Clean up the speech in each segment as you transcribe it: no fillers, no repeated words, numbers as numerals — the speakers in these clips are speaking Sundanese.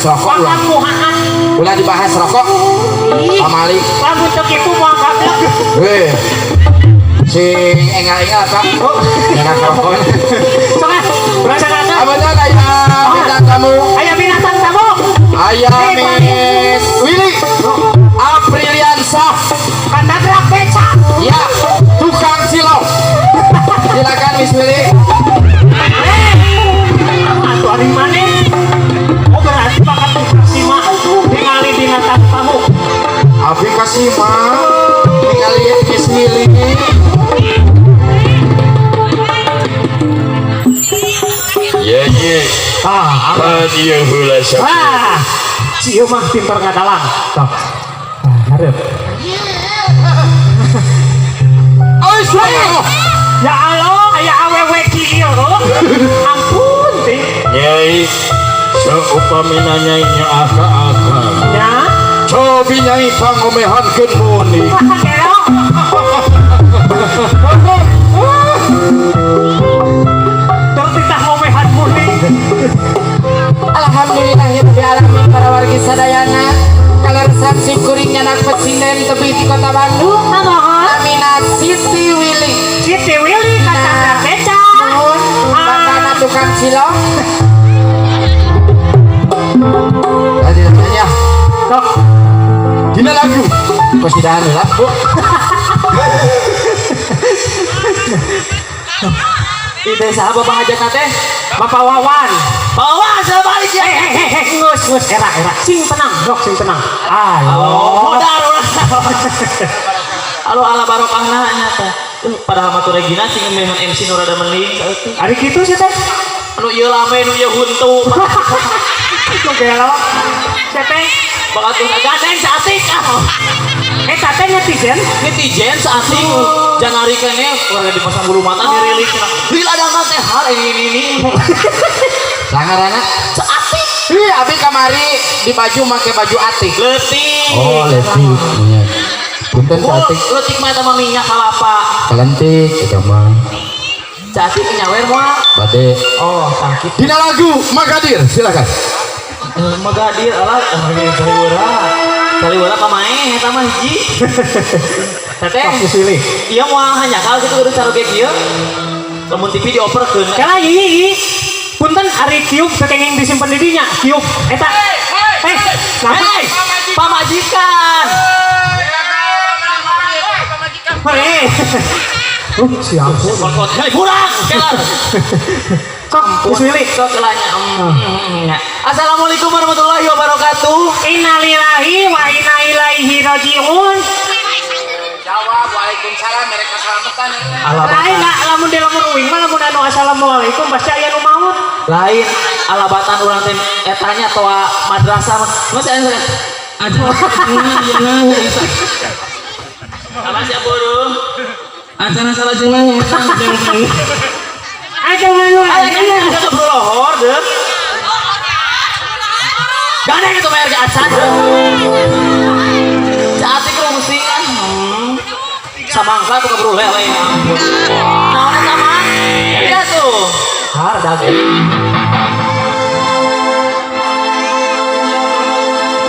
dibahas rokok ulah. Ulah dibahas rokok. Pamali. Lamun teu kitu moal gablek. Weh. Sing engal-engal Pak. Nyenak rokok. Sok ah, berasa kata. Abedan aya bintang tamu. Aya binatang tamu. Aya Miss Willy Apriliansah. Kantabrak beca. Ya, tukang cilok. Silakan Miss Willy. Atuh ari maneh. Oh berarti bakat kasima ningali binatang tamu. Abi kasima ningali Miss Willy. Ye ye. Ah, Pan ieu heula sakieu. ah. Si ieu mah pinter ngadalang. Tok. Ah, hareup. Oi, suara. Ya Allah, aya awewe kieu. Ampun teh. Nyai, saupamina nyai nyaah ka akang. Nya. Cobi nyai pangomehankeun muni. Kelo. Tertitah ngomehan muni. Alhamdulillahirabbil alamin para wargi sadayana. Kaleresan simkuring nyanak pesinden tebih di Kota Bandung. Namohon. Namina Siti Willy. Siti Willy katabrak beca. Nuhun, bapana tukang cilok. Tadi nanya. Tok. Dina lagu. Kosidahan heula, Bu. Itu saha bapak hajatna teh? Bapak Wawan. Bapak Wawan salah balik ya. Ngus ngus era era. Sing tenang, rok sing tenang. Alo. Modar ulah. Halo ala barokahna nya teh. Padahal mah tuh Regina sing ngemehan MC nu rada mending saeutik. Ari kitu sih teh. Anu ieu lame nu ieu huntu. Nu gelo. Teh Bakal tuh gandeng saeutik ah. Eta teh netizen. Netizen saeutik. Jangan keneh warga dipasang bulu mata dirilik cenah. Lil ada teh hal ini ini ini. Sangarana Saeutik. Ih, abi kamari di baju make baju atik. Leutik. Oh, leutik. Nya. Punten Oh, saeutik. leutik mah eta mah minyak kalapa. Kalentik eta mah. Saeutik nyawer moal. Bade. Oh, tangkit. Dina lagu Magadir, silakan. Magadir alah, caliwara. Caliwara pamae eta mah hiji. Teteh, Miss Willy. ieu moal hanjakal kitu kudu caroge kieu. Lamun TV dioperkeun. Kela yi yi. Punten ari kiup teu kenging disimpen di dinya, kiup eta. Kenapa? Hei, pamajikan. Hei. Siap. Hei, kurang. Kelar. Sok, Miss Willy. Sok kelanya. Assalamualaikum warahmatullahi wabarakatuh. Innalillahi wa inna ilaihi rajiun. Jawab waalaikumsalam mereka selamatan. Lain lah, lamun di lamun uing mah lamun anu assalamualaikum pasti aya nu maut. Lain alabatan urang teh etanya toa madrasah mah. Mas aya aja. Apa sih buru? Acara salah jeneng eta jeung Aja malu. Aya kan ada lohor deh. Gandeng itu bayar ke acan. Saat itu musing kan. Samangka tuh keburu lele. Naon eta mah? Iya tuh. Har daging.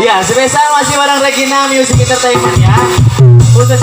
Ya, spesial masih bareng Regina Music Entertainment ya. Khusus